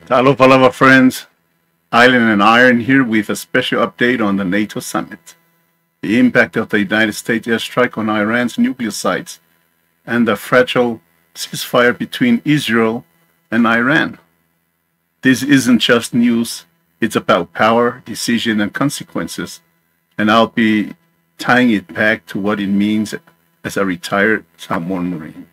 Talofa lava friends, Island and Iron here with a special update on the NATO summit, the impact of the United States airstrike on Iran's nuclear sites, and the fragile ceasefire between Israel and Iran. This isn't just news, it's about power, decision, and consequences, and I'll be tying it back to what it means as a retired Samoan Marine.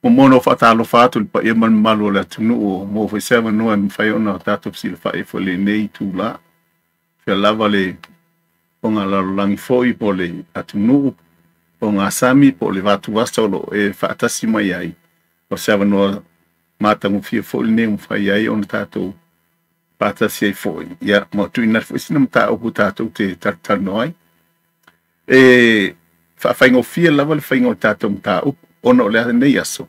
Muamua ona ou faatalofa atu i le paia ma le mamalu o le atunuu ua maua foi se avanoa e mafai ona tatou fesilafai ai foi i lenei itula. Fea lava le ogalalolagi foi po o le atunuu ogasami po o le vatuasa o lo o e faatasi mai ai, o se avanoa matagofie foi lenei ua mafai ai ona tatou faatasi ai foi, ia, ma tuuina atu foi sina mataupu tatou te talatalanoa ai. E faafaigofie lava le faiga o le tatou mataupu ona o le lenei aso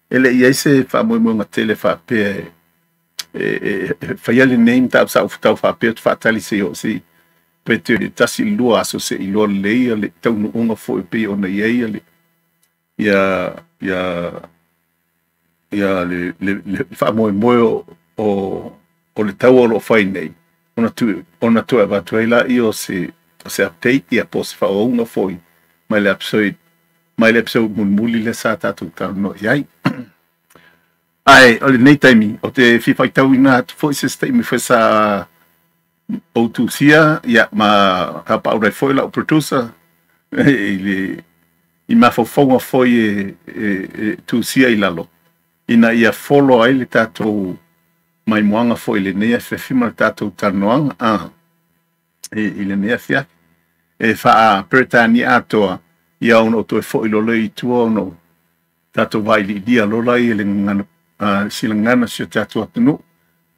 e le i ai se faamoemoega tele faapea e faia lenei mataupu sa ou tau faapea ou te faatali se i oo se i pe te 1 i le 2 aso se i iloa lelei le taunuuga foi pei ona i ai le ia ia ia le le le faamoemoe o le taua o lo o fai nei ona tu ona toe avatu ai laia o se update ia po o se faaauauga foi mai le episode mulimuli lea sa tatou talanoa i ai. Ae o lenei taimi ou te fia faitauina atu foi se statement foi sa ou tusia ia ma tapaau ai foi lau producer i le i mafaufauga foi e tusia i lalo ina ia follow ai le tatou maimoaga foi i lenei afiafi ma le tatou talanoaga i lenei afiafi. E faa-Peretania atoa ia ona ou toe foi loa i tua ona o tatou vailiilia lola ia le gagana silagana si o tatou atunuu.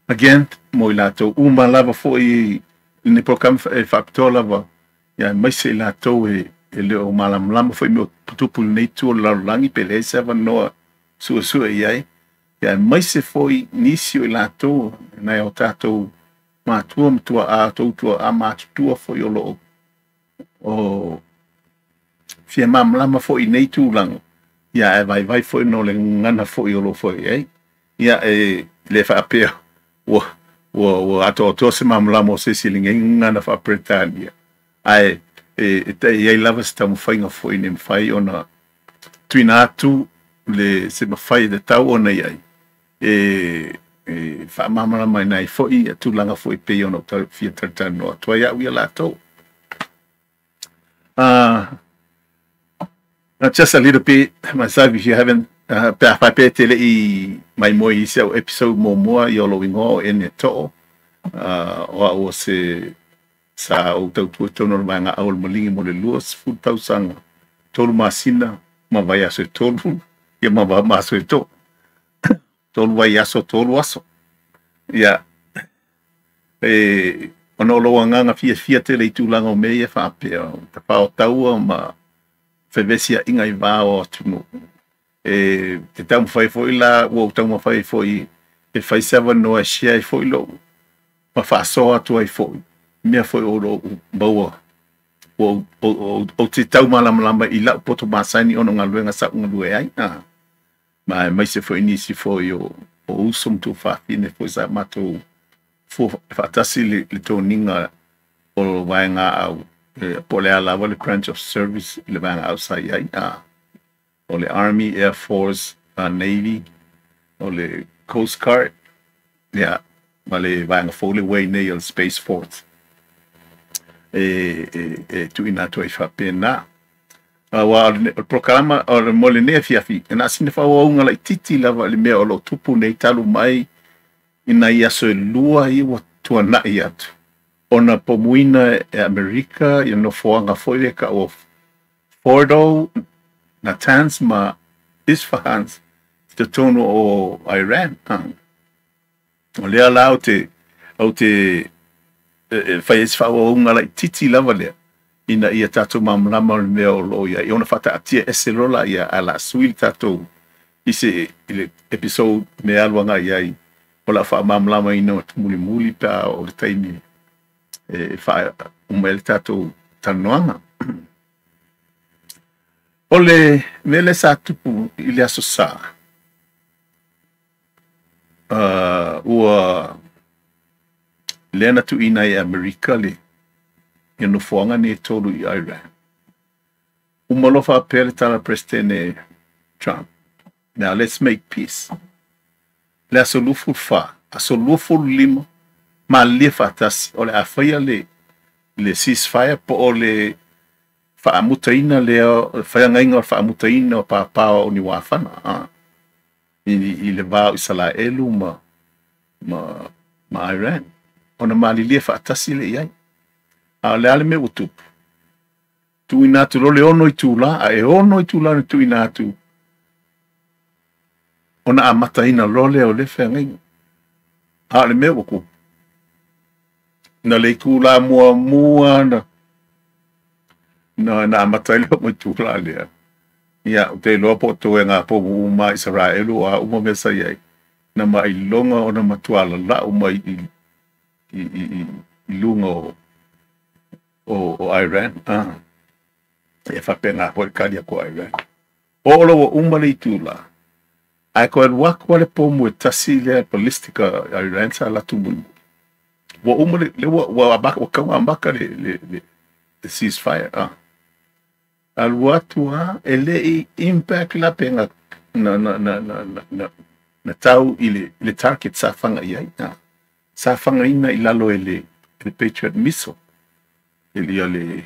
Again, mo i latou uma lava foi i lenei polokalame e faapitoa lava ia aemaise i latou e le o malamalama foi mea o tutupu i lenei itu o le lalolagi pe leai se avanoa suesue i ai. Ia aemaise foi nisi o i latou nai o tatou matua ma tuaa, tou tuaa matutua foi o lo o fia malamalama foi i nei tulaga. Ia ae vaivai foi no le gagana foi o lo o foi ai. Ia e le faapea ua atoatoa se malamalama o se isi i lenei gagana faa-Peretania. Ae e i ai lava se taumafaiga foi ina ia mafai ona tuuina atu le se mafai e tatau ona i ai e faamalamalamaina ai foi ia tulaga foi pei ona ou fia talatalanoa atu ai au ia latou. Just a little bit myself, if you haven't, pe a faapea e te le i maimoa i isi au episode muamua ia o lou igoa o Ene To'o, o au o se sa ou tautua i totonu o le vaega au o le maligi mo le 20 tausaga, 3 masina ma vaiaso e 3, ia ma aso e 3. 3 vaiaso, 3 aso. Ia, e ona o lou agaga fiafia tele i tulaga o mea ia faapea, o tafao taua ma fevesiaiga i va o atunuu. E te taumafai foi la, ua ou taumafai foi e fai se avanoa e share ai foi lou ma faasoa atu ai foi mea foi o lou maua ua ou te taumalamalama i lau poto masani ona o galuega sa ou galue ai. Ma aemaise foi nisi foi o uso ma tuafafine foi sa matou fua faatasi le toniga o vaega au po o le a lava le branch of service i le vaega au sa i ai. O le Army, Air Force, Navy, o le Coast Guard, ia, ma le vaega fou le ua i nei o le Space Force. E tuuina atu ai faapena. Aua o le polokalama o le mo lenei afiafi, e na o sina faaauauga laitiiti lava i le mea o lo o tupu nei talu mai i nai aso e 2 ia ua tuanai atu. Ona pomuina e Amerika ia nofoaga foi lea taua o Fordo, Natanz ma Isfahan i totonu o Iran. O lea la ou te fai ai se faaauauga laitiiti lava lea ina ia tatou malamalama o le mea o lo o i ai. Ona faataatia ese loa laia ae o le a sui le tatou i se i le episode me alu agai i ai o le a faamalamalamaina atu mulimuli pe a oo i le taimi e faauma ai le tatou talanoaga. O le mea lea sa tupu i le Aso Sa, ua lea na tuuina ai e Amerika le nofoaga nei e 3 i Iran. Uma loa faapea le tala a le Peresetene Trump, "Now let's make peace." Le aso 24, aso 25, malilie faatasi o le a faia le ceasefire po o le faamutaina lea, o le feagaiga o le faamutaina o papa o ni uafana i le va o Isalaelu ma Iran. Ona malilie faatasi lea i ai. A o le a le mea ua tupu? Tuuina atu loa le 6 itula, a e 6 itula na tuuina atu ona amataina loa lea o le feagaiga. A o le mea ua tupu, na le itula muamua na amata ai le 6 itula lea. Ia, ou te iloa po o toe ngā pomu uma a Isaraelu o a uma mea sa i ai, na mailoga ona matua lalau mai i luga o Iran. E faapena foi le tali atu a Iran. O loa ua uma le itula, ae toe alu atu lava le pomu e tasi lea ballistic a Iran sa alu atu mulimuli. Ua uma le ua tau amata le ceasefire. Alu atu lava e le i impact la pe na tau i le target sa faga i ai. Sa fagaina i lalo e le Patriot missile. E lia le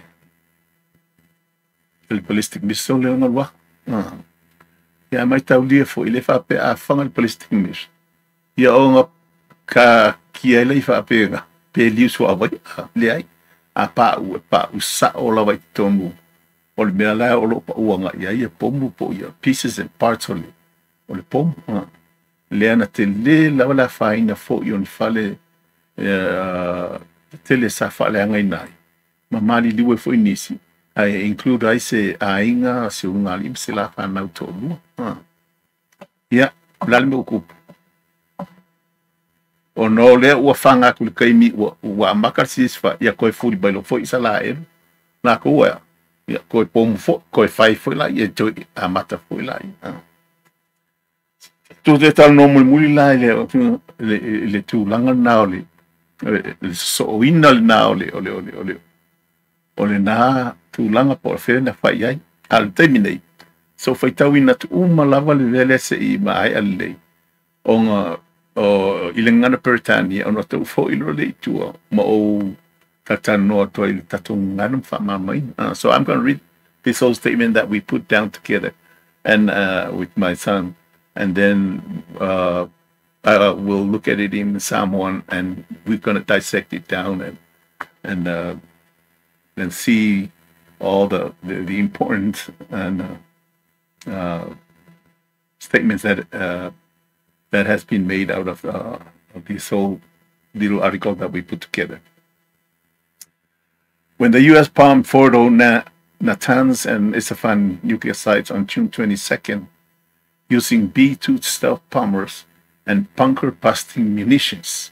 ballistic missile lea na alu atu. Ia maitaulia foi le faapea a faga le ballistic missile. Ia ona ka kia ai lea i faapea pe liu suavai leai. A pau e pau sao lava i totonu o le mea la o lo o paua agai i ai ia pomu po o ia pieces and parts o le pomu. Lea na tele lava le afaina foi o ni fale tele sa faaleagaina ai. Ma maliliu ai foi nisi, ae include ai se aiga, se ulugalii ma se la fanau toalua. Ia, o le a le mea ua tupu? Ona o lea ua faga atu i le taimi ua amata le ceasefire, ia toe fuli mai loa foi Isalaelu. Latou ea, ia toe pomu foi, toe fai foi laia, toe amata foi laia. Tu te talanoa mulimuli la i le tulaga lena o le sosooina lena o lena tulaga po o fea na fai ai. A o le taimi nei, so faitauina atu uma lava le mea lea se'i maea lelei, ona i le gagana Peretania, ona tou foi loa lea i tua ma ou talatalanoa atu ai i le tatou gagana ma faamalamalamaina. So I'm going to read this whole statement that we put down together and with my son, and then we'll look at it in Samoan, and we're going to dissect it down and see all the important and statements that that has been made out of this whole little article that we put together. When the U.S. bombed Fordow, Natanz, and Isfahan nuclear sites on June 22nd, using B-2 stealth bombers and bunker-busting munitions,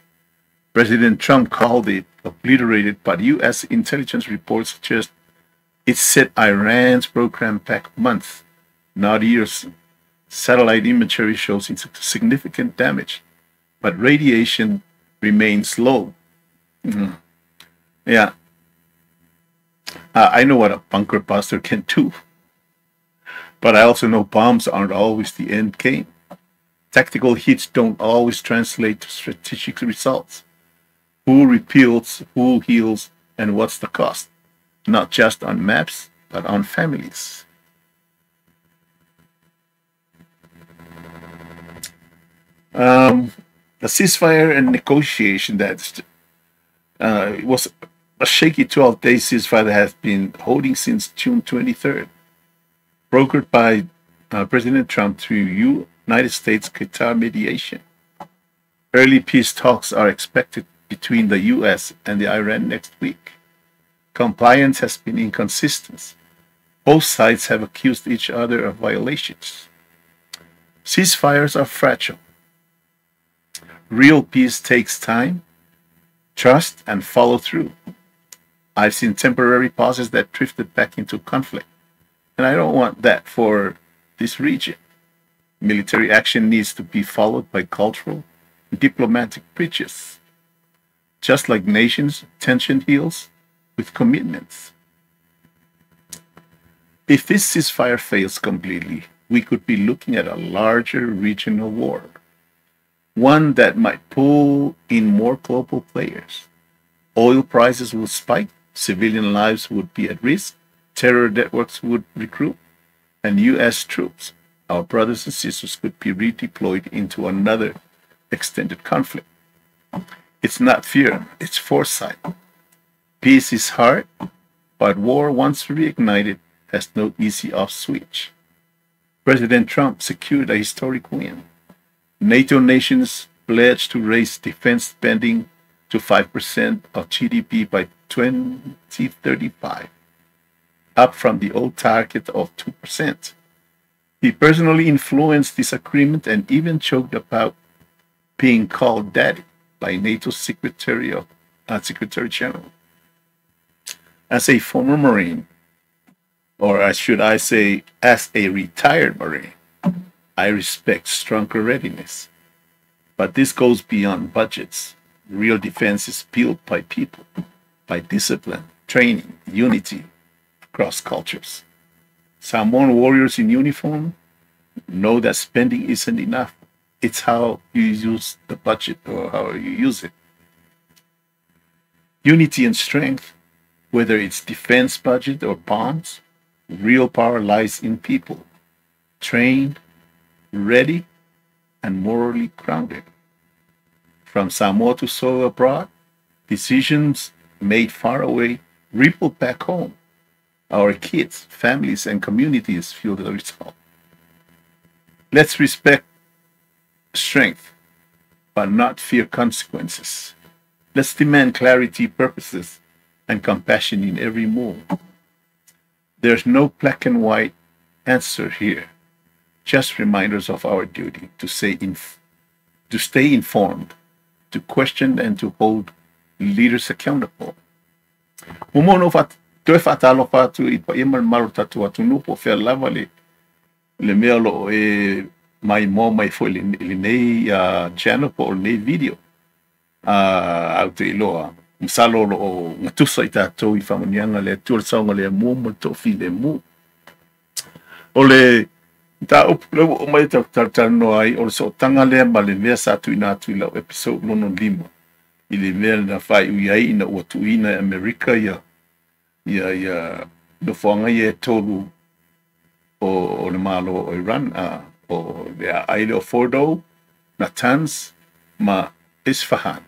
President Trump called it obliterated, but U.S. intelligence reports suggest it set Iran's program back months, not years. Satellite imagery shows significant damage, but radiation remains low. Yeah. I know what a bunker buster can do, but I also know bombs aren't always the end game. Tactical hits don't always translate to strategic results. Who repeals, who heals, and what's the cost? Not just on maps, but on families. The ceasefire and negotiation that it was a shaky 12-day ceasefire that has been holding since June 23rd, brokered by President Trump through United States Qatar mediation. Early peace talks are expected between the U.S. and the Iran next week. Compliance has been inconsistent. Both sides have accused each other of violations. Ceasefires are fragile. Real peace takes time, trust, and follow through. I've seen temporary pauses that drifted back into conflict, and I don't want that for this region. Military action needs to be followed by cultural and diplomatic bridges. Just like nations, tension heals with commitments. If this ceasefire fails completely, we could be looking at a larger regional war, one that might pull in more global players. Oil prices would spike, civilian lives would be at risk, terror networks would recruit, and U.S. troops, our brothers and sisters, could be redeployed into another extended conflict. It's not fear, it's foresight. Peace is hard, but war, once reignited, has no easy off switch. President Trump secured a historic win. NATO nations pledged to raise defense spending to 5% of GDP by 2035, up from the old target of 2%. He personally influenced this agreement and even joked about being called daddy by NATO's Secretary General. As a former Marine, or should I say, as a retired Marine, I respect stronger readiness. But this goes beyond budgets. Real defense is built by people, by discipline, training, unity across cultures. Samoan warriors in uniform know that spending isn't enough. It's how you use the budget or how you use it. Unity and strength, whether it's defense budget or bonds, real power lies in people, trained, ready, and morally grounded. From Samoa to soil abroad, decisions made far away ripple back home. Our kids, families, and communities feel the result. Let's respect strength, but not fear consequences. Let's demand clarity, purposes, and compassion in every move. There's no black and white answer here. Just reminders of our duty to stay informed, to question, and to hold leaders accountable. Momono toe whaatalofa atu i pa ia maru tatu atu po fea lava le mea lo e mai mo mai foi le nei channel po o nei video au te iloa masalo lo o ngatusa i tātou i whamanianga le atua le saonga le mua mo le tofi le mu o le tā upu le o mai tau noa ai o le sootanga lea ma le mea sa tuina atu i lau episode lono lima i le mea na whai ui ai ina ua tuina e Amerika ia nofoanga ia e tolu o le malo o Iran o le aile o Fordo, Natanz ma Isfahan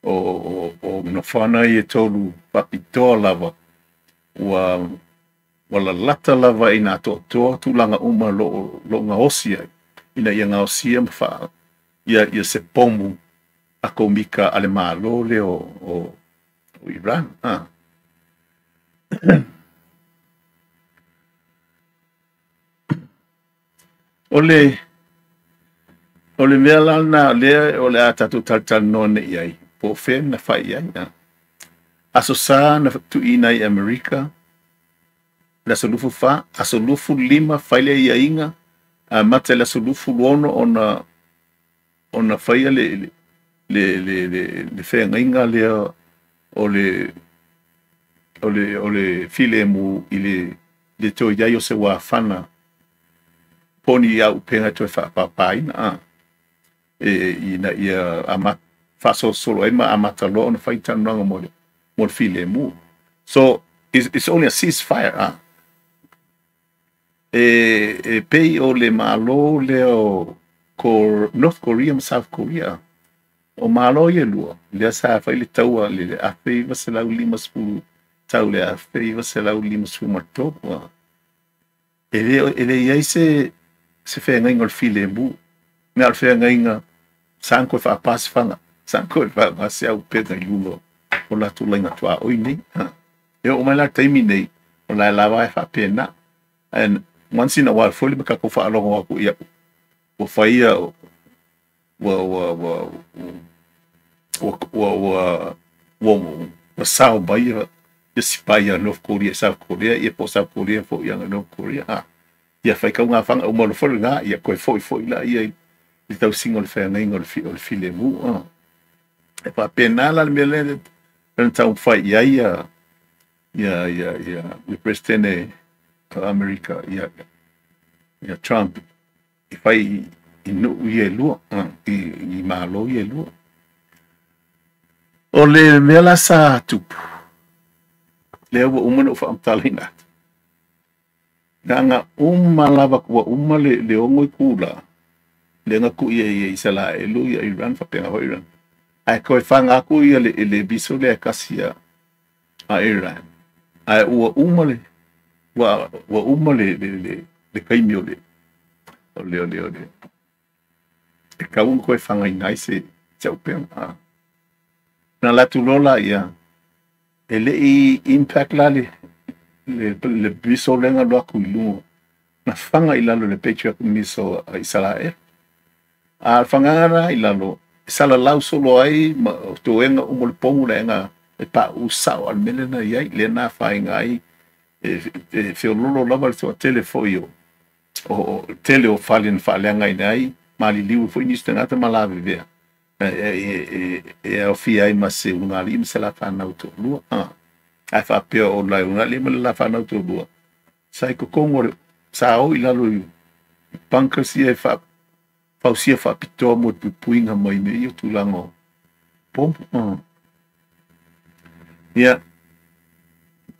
o nofoanga ia e tolu papitoa lava ua lalata lava i nā toatoa tulaga uma lo gaosi ai ina ia gaosia ma faa ia se pomu akomika a le malo le o Iran. O le mea la na lea o le a tatou talatalanoa nei ai po o fea na fai ai. Aso sa na tuuina i Amerika le aso 24, aso 25 fai le iaiga amata i le aso 26 ona faia le feagaiga lea o le filemu i le toe iai o se uafana poni au upega toe faapapaina ina ia faasolosolo ai ma amata loa ona fai talanoaga mo le filemu. So it's only a ceasefire. E pei o le malo lea o North Korea ma South Korea o malo ia lua lea sa fai le taua le 1950 tau le 1953 e le iai se feagaiga o le filemu mea o le feagaiga sa koe faapasifaga sa koe faagase au upega i luga o latou laiga tuaoi nei. E oo mai la taimi nei o lae lava e faapena. And once in a while foi le ma kakou faalogo aku ia ua faia ua ua ua ua ua ua ua ua sao mai ia sipai ia North Korea, South Korea, ia po South Korea foi ia North Korea. A ia fai kauga faga uma loa foi lena, ia toe foi foi laia i le tausiga o le feagaiga o le filemu. A e faapena la le mea lea na taumafai i ai ia ia ia ia le Peresetene o Amerika ia ia Trump i fai i nuu ia e lua, i malo ia e lua. O le mea la sa tupu, lea ua uma ona ou faamatalaina atu, na uma lava ua uma le 6 itula lea na tuu i ai e Isaraelu ia Iran faapena foi Iran. Ae toe faga atu ia le missile lea e tasi a Iran. Ae ua uma le ua uma le taimi o le e tau ona toe fagaina ai se auupega. Na alu atu loa la ia, e le i impact la le missile lea na alu atu i luga, na faga i lalo le Patriot missile a Isaraelu. A fagaga la i lalo, e salalau solo ai ma toega uma o le pomu laega e pauu sao a le mea lea na i ai, lea na afaina ai e feololo lava le toatele foi o tele o fale na faaleagaina ai, maliliu foi nisi tagata ma lavevea e aofia ai ma se ulugalii ma se lafanau toalua. Ae faapea o le ulugalii ma le lafanau toalua sa i totonu o le sa o i lalo i bunkers ia e fausia faapitoa mo le puipuiga mai mea ia o tulaga o pomu. Ia,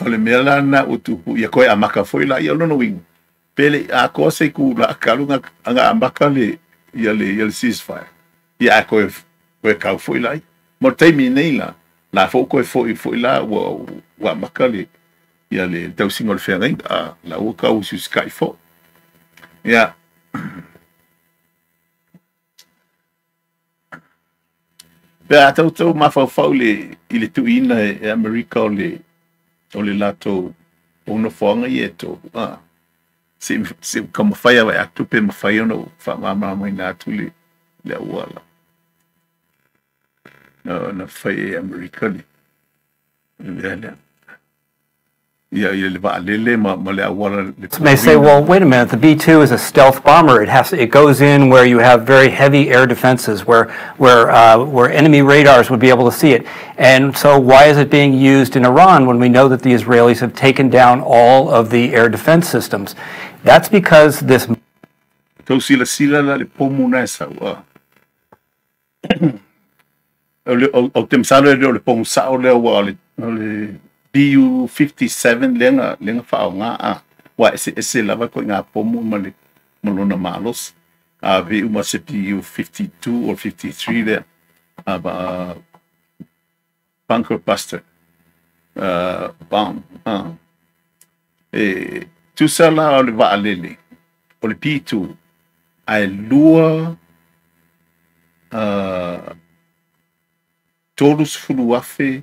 o le mea la lena ua tupu, ia toe amata foi la ia o lona uiga, pe le i atoa se itula talu na amata le ia le ceasefire, ia ae toe kau foi la ia. Mo le taimi nei la, la foi toe foi foi la ua amata le ia le tausiga o le feagaiga, la ua tau usiusikai foi. Ia, pe a tautau mafaufau i le tuuina e Amerika o le latou o nofoaga ia e tolu. Se taumafai lava e atu pe mafai ona ou faamalamalamaina atu le auala na fai e Amerika le mea lea. Ia le vaalele ma le auala le May say, well, wait a minute, the B-2 is a stealth bomber. It goes in where you have very heavy air defenses, where enemy radars would be able to see it. And so why is it being used in Iran when we know that the Israelis have taken down all of the air defense systems? That's because this... Tau silasila la le pomu na e sau. O te masalo e leo le pomu sao lea ua o le BU-57 lea na faaaoga a. Ua ese lava koe ngā pomu ma le lona malosi. A ve uma se BU-52 or 53 lea. Bunker buster bomb. E tusa la o le vaalele o le P2 ae lua 30,000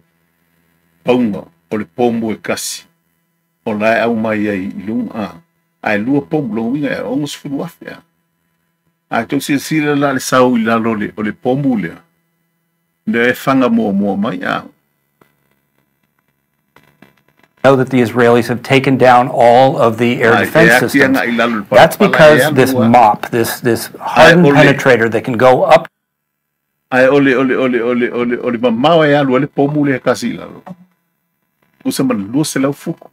paunga o le pomu e kasi o la e au mai ai i luga. Ae lua pomu lona uiga e 60,000. Ae tou silasila la le sau i lalo o le pomu lea lea e faga muamua mai. Know that the Israelis have taken down all of the air defense systems. That's because this MOP, this hardened penetrator that can go up. Ae o le mamao e alu ai le pomu lea e kasi i lalo. Usa ma le 200 fuku.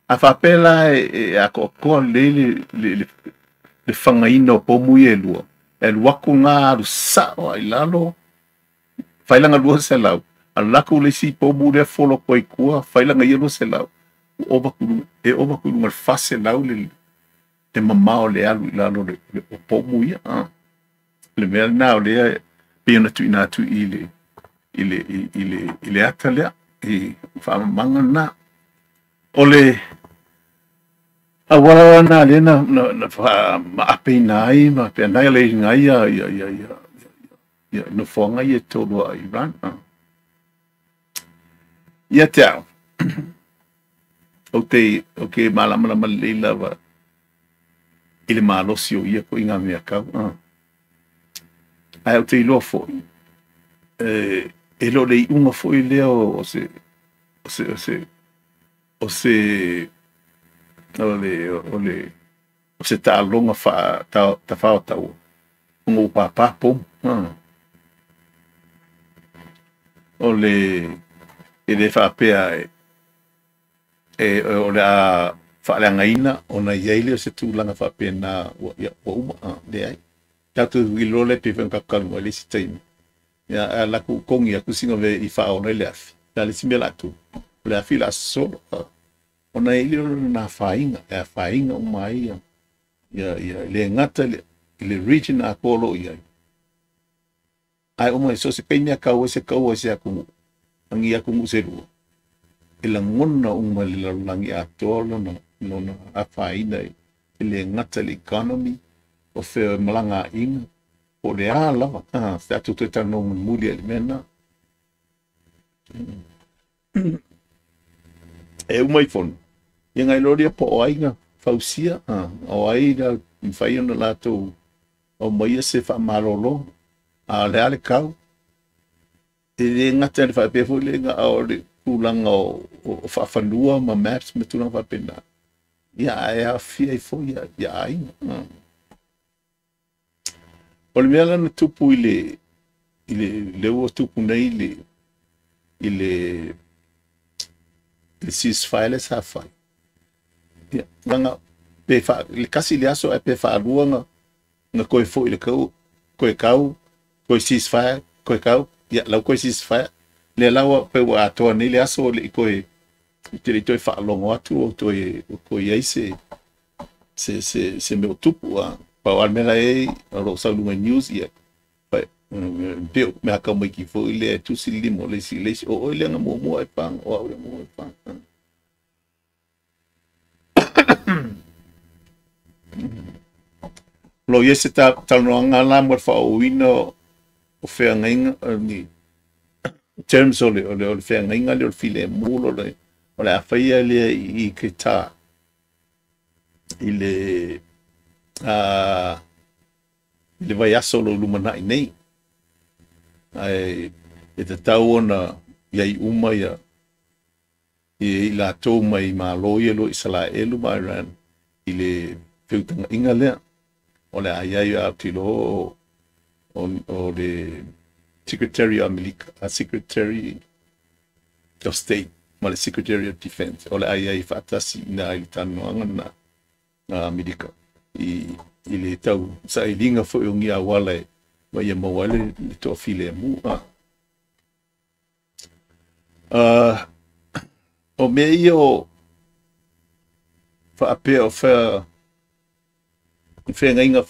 A faapea la e akoakoa lelei le fagaina o pomu ia e lua. E alu atu ngā alu sao ai lalo, failaga 200. Alu atu le isi pomu lea folo atu ai tua, failaga ia 200. E ova atu i luga le 400 le mamao le alu i lalo o pomu ia. Le mea lena o lea pei ona tuuina atu i le ata lea i faamamaga lena. O le auala lena lea na faamaapeina ai ma peanaileina ai ia nofoaga ia e tolu a Iran. Ia te au, ou te malamalama lelei lava i le malosi o ia ituaiga mea tau. Ae ou te iloa foi, e le o le iuga foi lea o se o se o se o se o le o le o se taaloga faatafao taua ona ua pāpā pomu. O le e le faapea e o le a faaleagaina ona i ai lea o se tulaga faapena ua, ia, ua uma. Leai. Tatou iloa lea pei foi ona tatou talanoa i le isi taimi. Ia, a alu atu togi atu sina mea i faaola ai le afi, a o le isi mea o le a tu, o le afi o le a sosolo. Ona e i ai lea o lona afaina, e afaina uma ai ia, ia, ia le gata i le region atoa o lo o i ai, ae uma i so o se taimi a tau ai se taua i se atunuu, ni atunuu se lua, e lagona uma i le lalolagi atoa lona afaina e le gata i le economy, o fea malagaaiga, po o le a lava. Tatou toe talanoa mulimuli ai i le mea lena. E uma ifo ia nai loa lea po o ai na fausia, o ai na mafai ona latou aumaia se faamalolo, a o le a le tau. E le gata i le faapea foi lea na o le tulaga o faafanua ma maps ma tulaga faapena, ia ae aafia ai foi ia aiga. O le mea la na tupu i le lea ua tupu nei i le ceasefire lea sa fai, ia, leaga pe le 1 le aso ae pe 2 na toe foi le tau, toe tau, toe ceasefire, toe tau, ia, lau toe ceasefire, lea la ua pe ua atoa nei le aso le i toe, te le i toe faalogo atu o toe, o toe i ai se mea o tupu. Pau lava le mea la e i ai, o lo o sau i luga i news, ia, pe o mea tau mai foi lea e tusi le lima o le isi i le isi, o oe lea na muamua e paga, o au lea muamua e paga. O lo o i ai se talanoaga la mo le faaauauina o feagaiga, ni terms o le feagaiga lea o le filemu o le a faia lea i Qatar i le vaiaso o lo o lumanai nei. Ae e tatau ona i ai uma ia i latou mai Malo ia lua Isaraelu ma Iran i le feutagaiga lea. O le a i ai ou te iloa o le Secretary of Amerika, Secretary of State ma le Secretary of Defense. O le a i ai faatasi ina i le talanoaga na Amerika i le tau sailiga foi o ni auala e ma ia maua ai le toafilemu. O mea ia o faapea o feagaiga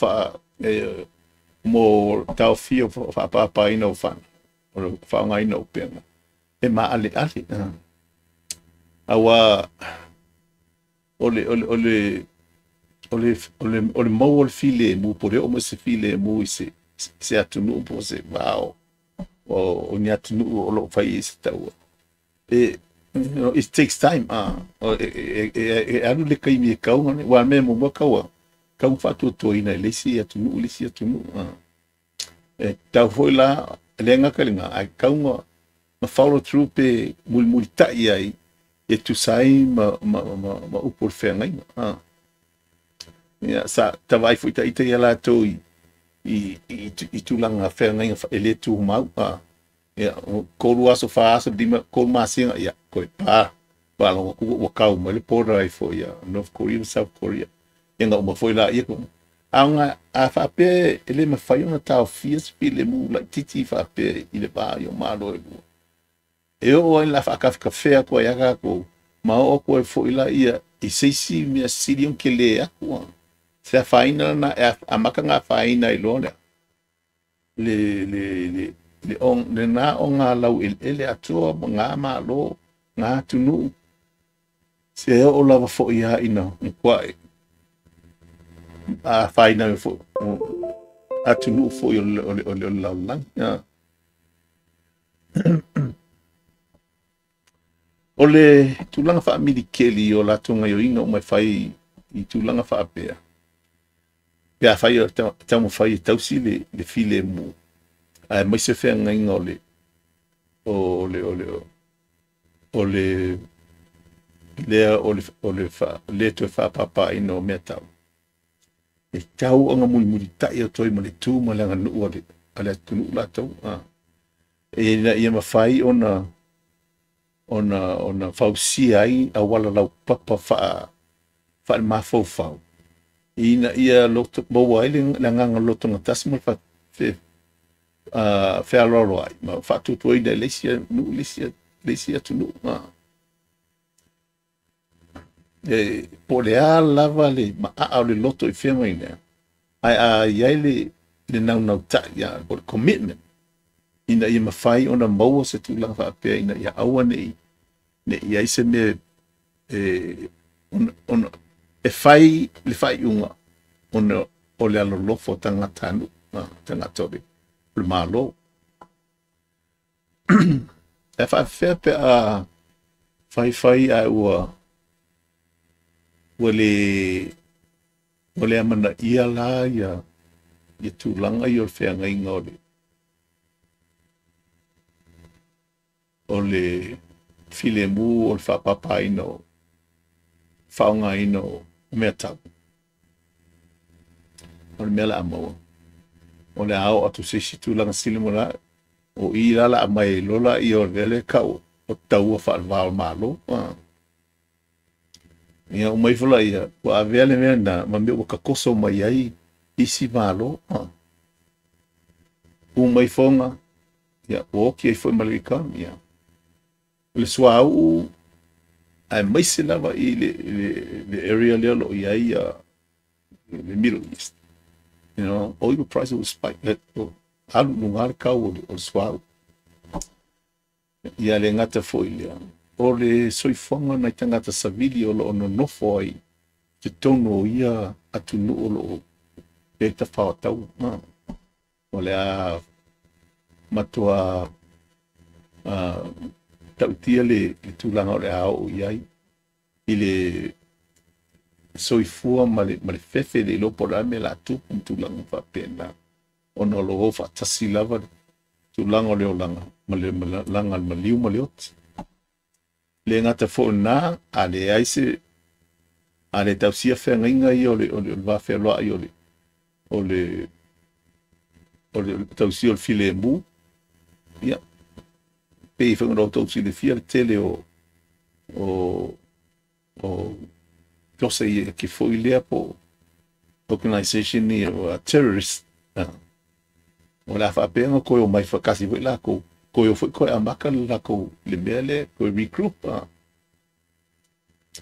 mo taofia o faapaapaina o fana, o le faaaogaina o upega, e maaleale. Aua o le maua o le filemu, po o le oo mai se filemu i se atunuu po o se va o ni atunuu o lo o fai ai se taua. It takes time. E alu le taimi e kau, ua mea muamua kaua, kau faatuatuaina i le isi atunuu, le isi atunuu. E tau foi la, le gata lena, ae kau na follow through pe mulimulitai ai e tusa ai ma upu o le feagaiga. Ia, sa tavaai foi ita ia latou i tulaga feagaiga e le tumau. Ia, 3 aso, 4 aso, 5, 3 masina, ia, koe pā, faalogo atu ua kau mai le border ai foi ia North Korea ma South Korea. Ia na uma foi la ia ko. A a faapea e le mafai ona taofia se filemu laitiiti faapea i le va i o Malo e lua. E oo ai la faakafekafea atu ai ia tatou, ma oo atu ai foi la ia i se isi mea sili ona kele atu. Se afaina lana, e amata ona afaina ai loa lea. Le na o ngā lau eleele atoa ma ngā malo, ngā atunuu. Se oo lava foi ia ina matuai afaina ai foi atunuu foi o le lalolagi. O le tulaga faamilikeli o latou gaoioiga uma e fai i tulaga faapea. Pe afai o taumafai e tausi le filemu, aemaise feagaiga o le o le o le o le lea o le o le le toe faapapaina o mea tau. E tau ona mulimulita'i atu ai ma le tu ma le aganuu a le atunuu latou, ina ia mafai ona fausia ai auala laupapa faalemafaufau, ina ia loto maua ai le agaga lotogatasi ma le fealoaloai ma faatuatuaina e le isi nuu le isi atunuu. E po o le a lava le maaa o le loto i fea mai mea, ae a i ai le naunautai, o le commitment, ina ia mafai ona maua se tulaga faapea ina ia aua ne i ai se mea e ona e fai le faaiuga ona o le alolofa o tagatanuu, tagata o le Malo. E faafefea pe a faifai ae ua le amanaia la ia tulaga ia o le feagaiga o le filemu o le faapapaina o faaaogaina o mea tau. O le mea la a maua, o le a oo atu se isi tulaga sili mo la, o i la la mai lola ia o le mea kau o taua faaleva o Malo. Ia umai fola ia, ua avea le mea na, ma mea ua takoso mai ai isi Malo. Umai foga, ia, ua oki ai foi ma le economy. Ia. Le suauu, aemaise lava i le area lea o lo o i ai le Middle East. You know, oil price will spike. Alu luga le kau o le suauu. Ia le gata foi lea, o le soifuaga nai tagata savili o lo o nonofo ai totonu o ia atunuu o lo o e tafaotau. O le a matua tautia le tulaga o le a oo i ai i le soifua ma le fefe le iloa po o le a mea o le a tupu ma tulaga faapena, ona o lo o faatasi lava le tulaga o le olaga ma le laga o le maliu ma le oti. Le gata foi na, a leai se a le tausia feagaiga ia o le va fealoai o le tausia o le filemu, ia, pei foi ona outou silafia le tele o tosa ia ke foi lea po organization ia o terrorist. O le a faapea ona koe o mai faakasi foi lakou, koe o foi koe amaka le lakou le mea lea, koe regroup.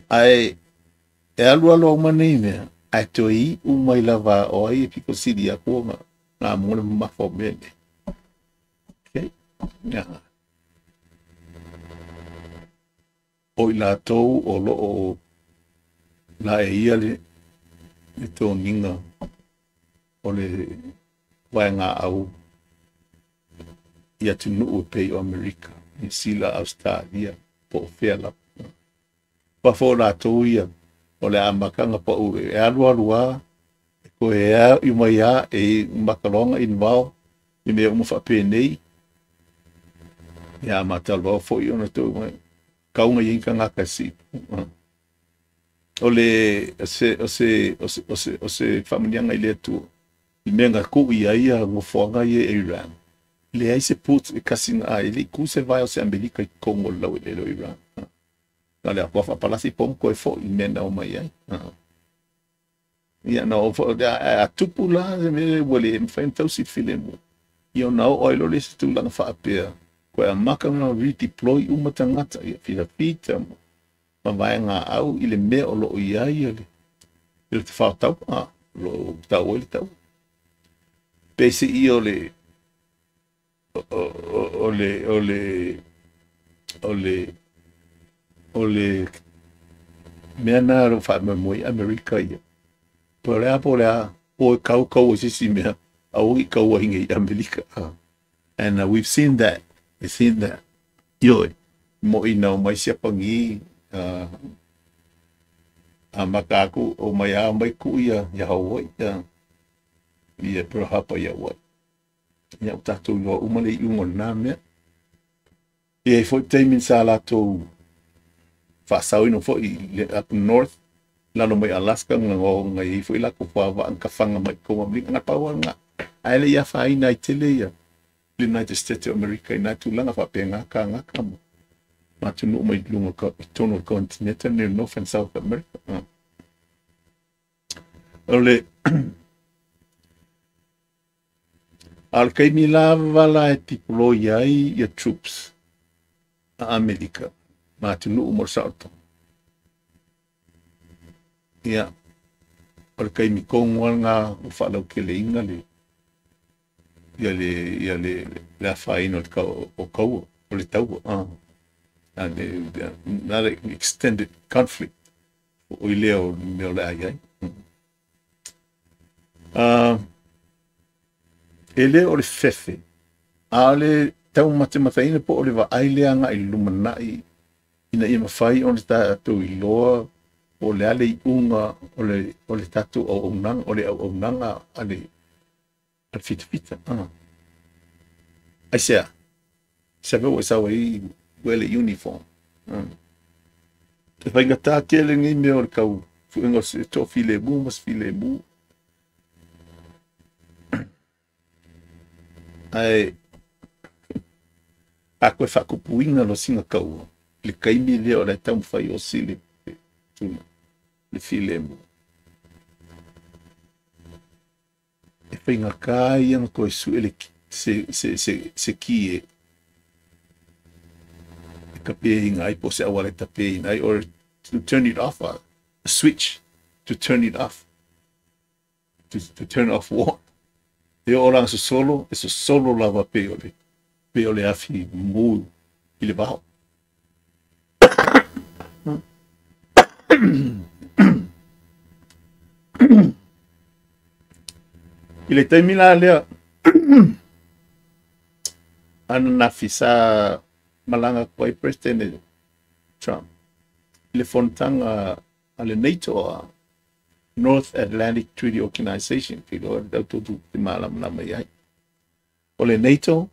Ae e alu alu au ma nei mea, ae toe iu mai lava o ai e piko sili aku ona ngā mo le mamafa o mea nei. Okay. Yeah. O i latou o lo o la e ia le toniga o le vaega au i atunuu e pei o Amerika, Niu Sila, Australia, po o fea lava. Fafo o latou ia, o le amataga pau e alu alu a, e koe ea i mai a, e makaloga invao, i mea uma faapenei, ia mataloa foi ona tou mai, kaunga i tagata si. O le o se faamanuiaga i le Atua, i mea na tuu i ai ia nofoaga ia e Iran. Leai se put e kasi na e le i ku se vae o se Amerika i totonu o le laueleele o Iran. Na le atua faapalasi po ma toe foi i mea na omai ai. Ia na o a tupu la se mea ua le mafai ona tausi le filemu. Ia ona oo ai loa le isi tulaga faapea, koe amata ona redeploy uma tagata ia filafita ma vaega au i le mea o lo o i ai le tafaotau, o lo o tau ai le tau. Pe se i o le o le o le o le o le mea na o faamoemoe i Amerika ia. Po o le a po o le a po e kau kau o sisi mea aua i kau ai i Amerika. And we've seen that. We've seen that. Ioe, mo i nau mai Siapani a maka aku o mai a mai ku ia ia Hawaii. ia Pearl Harbor ia ua. Ia o tatou iloa uma le iuga o lena mea. E i ai foi taimi sa latou faasaoina foi up north, lalo mai Alaska, na i ai foi latou fuavaa na kafaga mai totonu o Amerika, na pau lava lena. Ae le i afaina ai tele ia United States of America i na tulaga faapena kānaka ma atunuu mai luga i totonu o le konetineta lenei o North and South America. O le A o le taimi lava la e deploy ai ia troops a Amerika ma atunuu mo le saolotoga, ia, o le taimi tonu lava lena ua faalauteleina le ia le ia le le afaina o le o taua, o le taua, another extended conflict foi lea o le mea o le a i ai. E le o le fefe, a o le taumatemataina po o le vaai lea agai i le lumanai ina ia mafai ona tatou iloa po o le a le iuga o le, o le tatou auaunaga, o le auaunaga a le, a le fitafita. Aisea? Se mea ua e sau ai ua le uniform. E faigata tele lenei mea o le tau suega o se toafilemu ma se filemu. Ae a toe faatupuina loa sina taua i le taimi lea o la e taumafai o sili le filemu. E faigata ia ona toe sue le, se, se, se, se ki e, e tapeina ai, po o se auala e tapeina ai, or to turn it off, a switch to turn it off, to turn off war. E oo la sosolo, e sosolo lava pei o le, pei o le afi mu i le vao. I le taimi la lea ananafi sa malaga atu ai Peresetene Trump i le fonotaga a le NATO, a North Atlantic Treaty Organization, ke iloa le tau te malamalama i ai. O le NATO,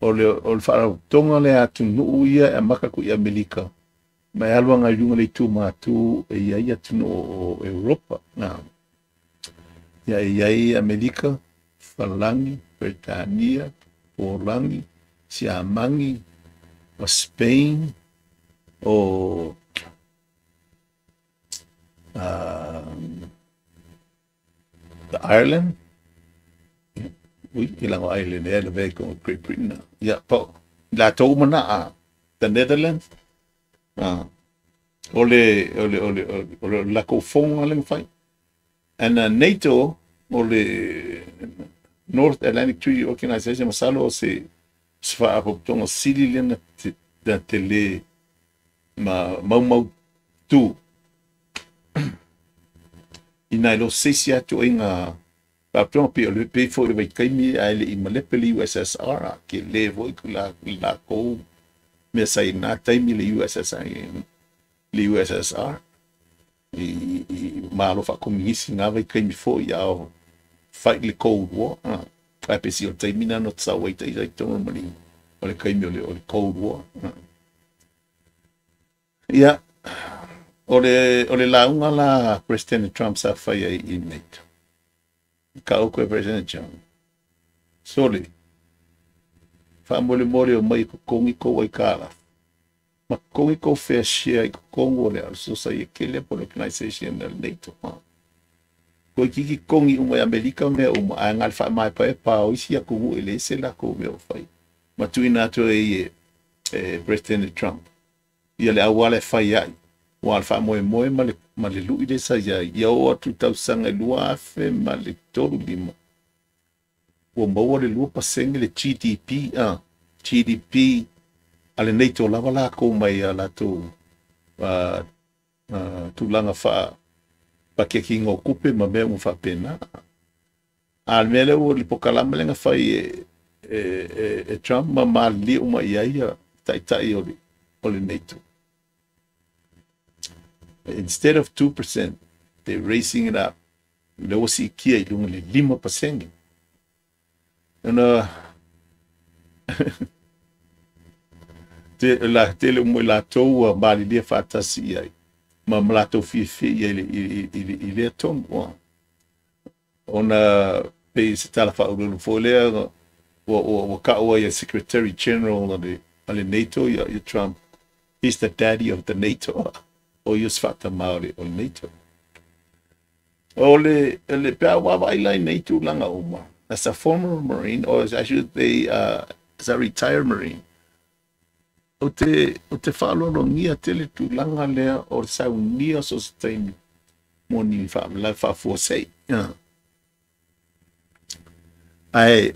o le, o le faalapotopotoga lea a atunuu ia e amata atu i Amerika, ma e alu agai i luga le itu matu e i ai atunuu o Europa. Na. Ia e i ai Amerika, Falagi, Peretania, Polagi, Siamagi, o Spain, o the Ireland, ui, i lago Ireland e lavea i totonu o Great Britain. Ia, po, latou uma na, a, the Netherlands, a, o le, o le, o le, o le, o le latou fono lea na fai. And NATO, o le North Atlantic Treaty Organization, masalo o se, se faalapotopotoga sili lea na, te, na tele ma maumautu ina e lo se isi lava ituaiga faapitoa pei o le pei foi o le vaitaimi ae le i malepe le USSR a tele foi la latou mea sa i lena taimi le USSR le USSR i i malo faakominisi na vaitaimi foi a o fight le Cold War a ae pei o le taimi lena na sau ai ita i totonu ma le o le taimi o le o le Cold War. Ia, o le, o le lauga la a Peresetene Trump sa fai ai i NATO. Ka outou e Peresetene Trump. Sole, faamolemole omai e totogi kou aitalafu. Ma totogi kou fair share i totonu o le Sosaiete lea po o le Organization a le NATO. Ha. Toeitiiti totogi uma e Amerika mea uma, ae na o le faamaepaepa o isi atunuu e leai se latou mea o fai. Ma tuuina atu ai e, e Peresetene Trump ia le auala e fai ai, aua o le faamoemoe ma le, ma le lui lea sa i ai, ia oo atu i tausaga e 2035, ua maua le 2% le GDP, a, GDP a le NATO lava latou mai a latou a, a, tulaga faa pakekiga o tupe ma mea uma faapena. A o le mea lea ua le pokalama lea na fai e, e, e, e Trump ma malilie uma i ai ia taitai o le, o le NATO. Instead of 2%, they're raising it up Lea ua siitia i luga i le 5%. Ona la tele uma i latou ua malilie faatasi i ai ma latou fiafia i ai i lea tonu. Ona pei se tala faauluulu foi lea ua ta'u ai e Secretary General o le NATO ia Trump, he's the daddy of the NATO. O ia se faatamā o le NATO. O le pe a vaavaai la i nei tulaga uma, as a former Marine, or as I should say, as a retired Marine, ou te faaaloalogia tele tulaga lea o le saunia o so o se taimi mo ni faalavelave faafuasei. Ae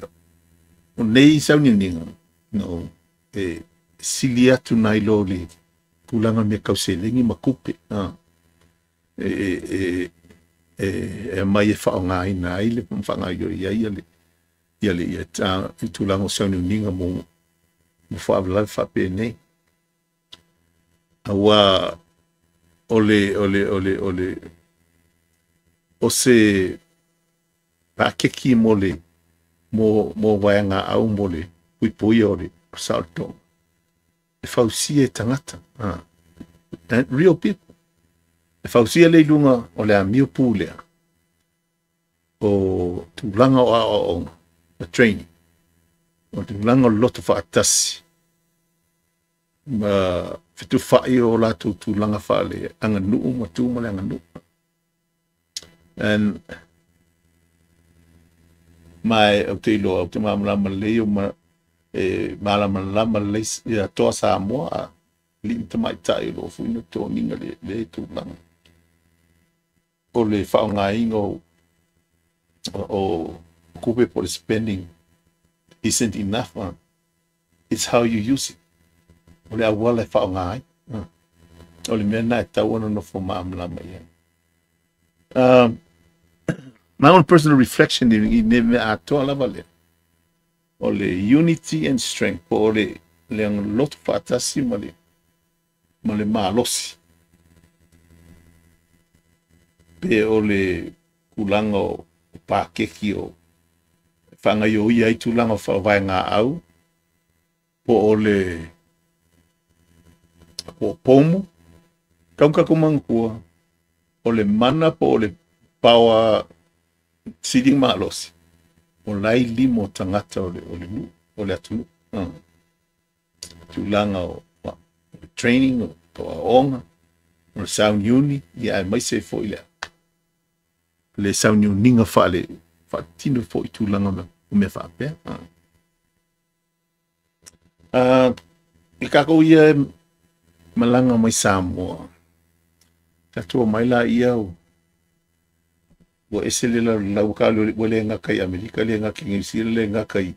o nei sauniuniga, no, e sili atu nai lo le tulaga mea tau seleni ma tupe. E aumai e faaaogaina ai le faagaoioi ai ia le tulaga o sauniuniga mo faalavelave faapenei. Aua o le o se pakeki mo le mo vaegaau mo le puipuia o le saolotoga e fausia e tagata, real people. E fausia le i luga o le amio pu lea o tulaga o aoaoga, the training, o tulaga o le loto faatasi ma fetufaai o latou tulaga faale aganuu ma tu ma le aganuu. And mai ou te iloa ou te malamalama lelei o e malamalama lelei ia toa Samoa alii ma tamaitai o loo foi na toniga le tulaga o le faaaogaina o tupe po o le spending isn't enough. It's how you use it. O le auala e faaaoga ai. O le mea lena e tatau ona nofo malamalama i ai. My own personal reflection i nei mea atoa lava lea, o le unity and strength, po o le loto faatasi ma le malosi. Pe o le tulaga o pakeki o faagaoioia ai tulaga o faavaegaau, po o le po o pomu, tau manatua, o le mana po o le power sili malosi, o lai lima o tagata o le nuu, o le atunuu. Tulaga o le training, o aoaoga, o le sauniuni, ia aemaise foi le sauniuniga faatino foi tulaga o mea faapea. I kākou ia e malaga mai Samoa, tatou omai laia ua ese le lalolagi, ua le gata i Amerika, le gata i Niu Sila, le gata i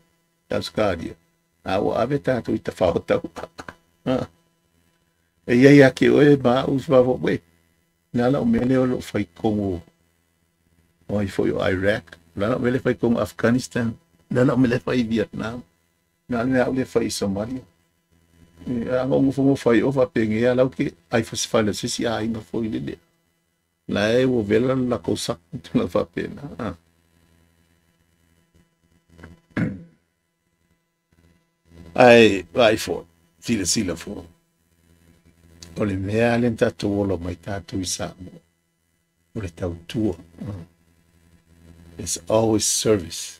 Ausetalia, a ua ave tatou i tafao tau. E iai ia te oe ma au se le a lau mea lea o loo fai totonu o ai foi o Iraq, o le a lau mea lea e fai totonu o Afghanistan, o le a lau mea lea e fai i Vietnam, o le a le mea au lea e fai i Somalia. A na ou nofonofo ai o faapenei a lau ke ai fasefale o se isi aiga foi lele. La e ua vela le latou saka tulaga faapena. Ae vaai foi, silasila foi, o le mea lea na tatou ola mai tatou i Samoa, o le tautua. It's always service.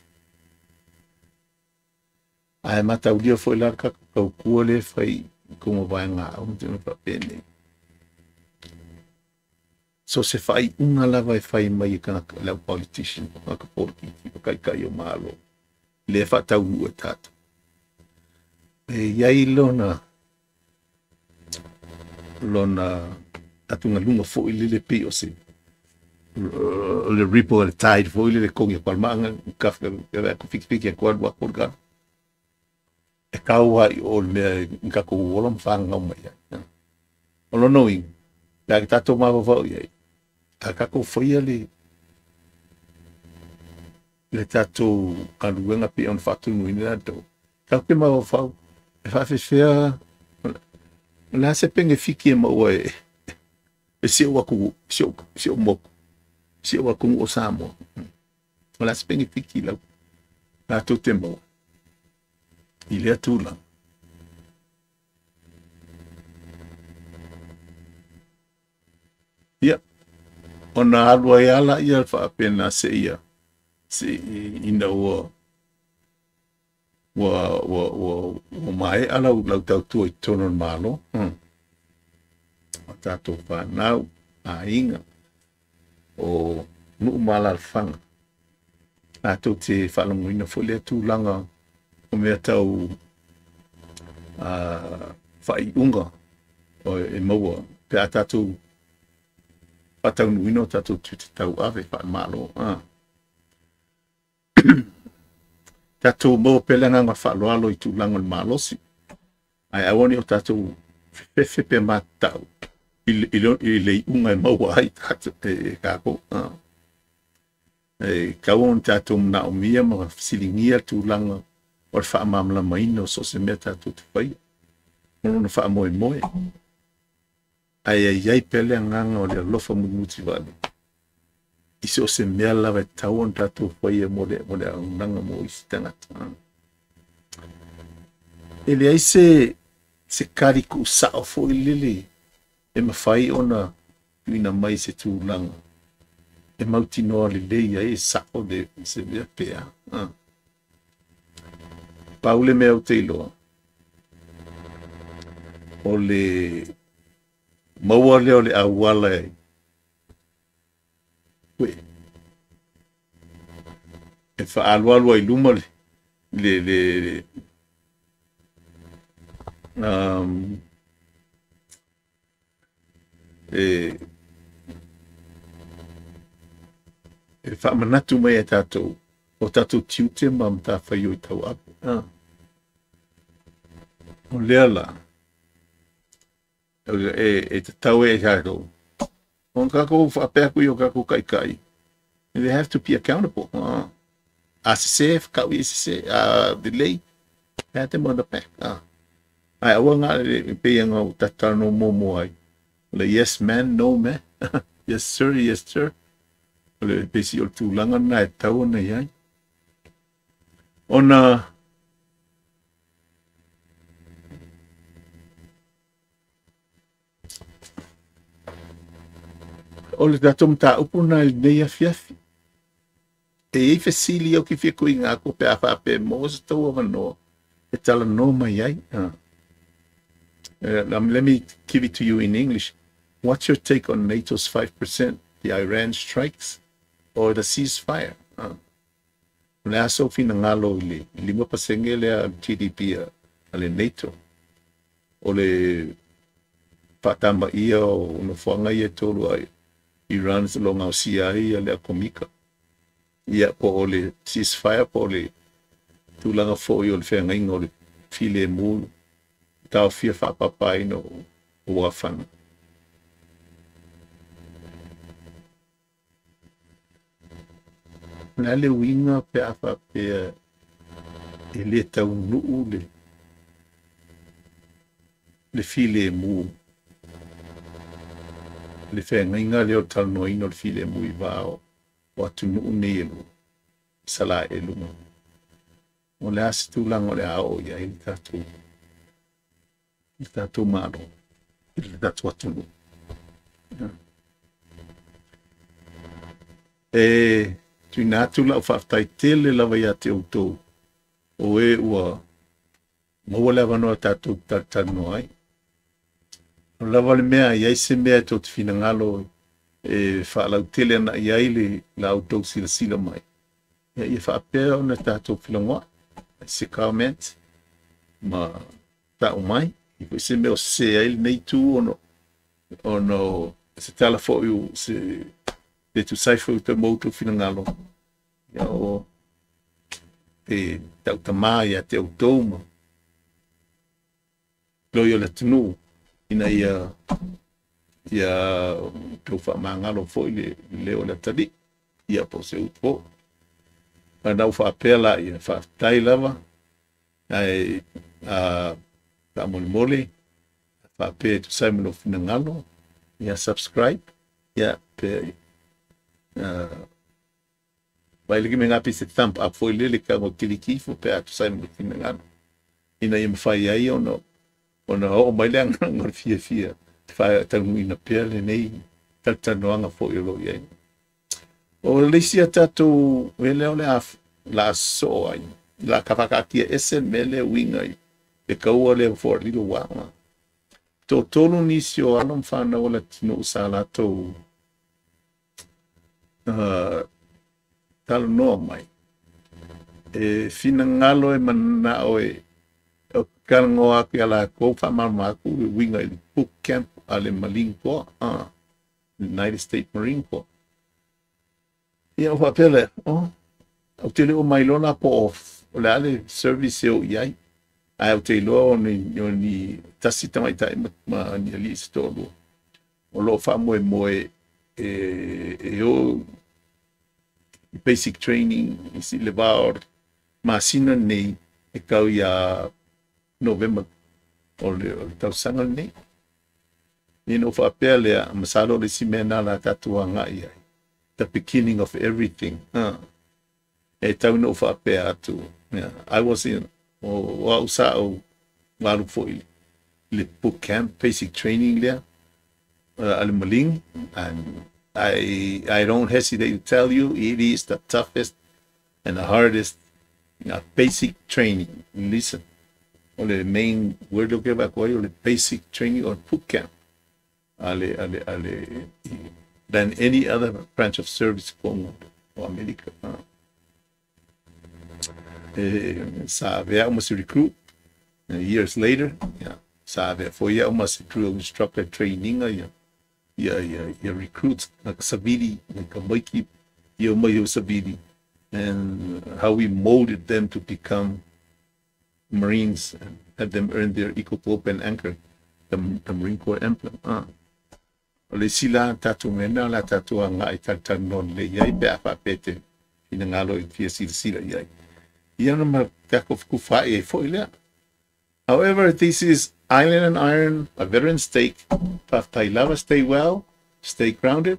Ae mataulia foi la le tatou tautua lea e fai i totonu o vaegaau ma tulaga faapenei. So se faaiuga lava e fai mai e tagata, le au politician, tagata politiki, o taitai o Malo, lea e faataunuu e tatou. E iai lona atugaluga foi lele pei o se o le ripple o le tide foi lele togi o palmaaga fikifiki atu alu atu o le galo. E tau ai o le mea i tatou ola ma fagagau mai ai. O lona uiga, pe a tatou mafaufau i ai, a tatou faia le tatou galuega pei ona faatonuina tatou, tatou te mafaufau e faafefea o le a se penefiti e maua e si ou atu, si ou moku, si ou atunuu o Samoa. O le a se penefiti lau latou te maua i lea tulaga? Ia, ona alu ai lava lea faapena seia ina ua maea lau tautua i totonu o le Malo. O tatou fanau, aiga, o nuu ma alaalafaga, latou te faalogoina foi lea tulaga o mea tau faaiuga e maua pe a tatou faataunuuina o tatou tiute tauave faale-Malo. Tatou maua pea le agaga faaaloalo i tulaga o le malosi, ae aua ne i o tatou fefefe pe matatau i le iuga e maua ai e tatou. E tatau ona tatou manaomia ma fesiligia le tulaga o le faamalamalamaina o so o se mea tatou te faia ma lona faamoemoe. Ae i ai pea le agaga o le alofa mulimutivale i so o se mea lava e tatau ona tatou faia mo le auaunaga mo isi tagata. E leai se kali tuusao foi lele e mafai ona tuuina mai se tulaga e mautinoa lelei ai e sao le se mea pea. Pau le mea ou te iloa, o le maua lea o le auala e faaalualu ai luma le e faamanatu mai e tatou o tatou tiute ma matafaioi tauave. O lea la e tatau ai e tatou o tatou faapea atu i o tatou taitai, they have to be accountable. A sese, whakau i sese, a delay, pat them on the back. Ai aua ngā le pei ngā o tatalo no mō ai. O le yes man, no man. Yes sir, yes sir. O le pesi o le tūlanga na e tau ona i ai. Ona o le tatou mataupu na i lenei afiafi. E iai fesili au ki fia kuiga atu pe a faapea maua se tou avanoa e talanoa mai ai. Let me give it to you in English. What's your take on NATO's 5%, the Iran strikes, or the ceasefire? O le a sou finagalo i le 5% lea GDP a le NATO. O le faatamaia o nofoaga ia e tolu a Iran o lo o gaosia ai le atomika. Ia po o le ceasefire po o le tulaga foi o le feagaiga o le filemu taofia faapapaina o uafaga. O le a le uiga pe a faapea e le taunuu le filemu le feagaiga lea o le talanoaina o le filemu i va o atunuu nei e lua, Isalaelu. O le a se tulaga o le a oo i ai le tatou Malo, i le tatou atunuu. E tuuina atu lau faafetai tele lava ia te outou o e ua maua le avanoa tatou talatalanoa ai. O lava le mea i ai se mea e tou te finagalo e faalautele ana i ai le la outou silasila mai. Ia faapea ona tatou filagoai, se comment ma tau mai. I foi se mea o sese ai lenei tu ona se tala foi se le tusai foi o te ma outou finagalo. Ia o te tautamā ia te outou ma loi o le atunuu ina ia outou faamagalo foi le leo o le atalii. Ia po o se upu foi. Ona ua faapea la ia faafetai lava ae faamolemole faapea e tusai ma lou finagalo. Ia subscribe ia pe Vai le mea pe se thumb up foi lele ka mo kiliki ifo pe a tusa ai ma le finagalo ina ia mafai ai ona ona oo mai le agaga o le fiafia e faataunuuina pea lenei talatalanoaga foi o lo o i ai. O le isi a tatou mea lea o le a la soo ai, la ka faakaatia ese le mea lea e uiga i le kaua lea for a little while. Toatolu nisi o alo ma fanau o le atunuu sa latou talanoa mai e finagalo e manao e talanoa atu iā latou, faamalamalama atu le uiga i le boot camp a le Marine Corps, United States Marine Corps. Ia ou faapea lea, oh, ou te le o mailoa la po o le a le service e o i ai, ae ou te iloa o ni, o ni tasi tamaitai ma, ma ni alii se toalua o lo o faamoemoe e, e o i basic training i le va o masina nei e kau iā Novema o le, o le tausaga lenei. Ia ona ou faapea lea, masalo o le isi mea lena o le a tatou agai ai, the beginning of everything. Huh. E tau ina ou faapea atu, yeah, I was in, o au sa ou alu foi i le boot camp, basic training lea, a le Marine, and I don't hesitate to tell you, it is the toughest and the hardest basic training. Listen, o le main word o ke vaai atu ai o le basic training or boot camp a le, a le, a le, than any other branch of service totonu o Amerika. E, sa avea au ma se recruit years later, yeah, sa avea foi au ma se drill instructor training ia ia ia ia recruits na ka savili na ka maiki ia mai o savili and how we molded them to become Marines and had them earn their Eagle Globe and Anchor, the Marine Corps emblem. O le isi la tatou mea lena o le a tatou agai talatalanoa lelei i ai pe a faapea e te finagalo i fia silasila i ai. Ia ona ma tatou fetufaai ai foi lea. However, this is Island and Iron, a veteran's take. Faafetai lava, stay well, stay grounded.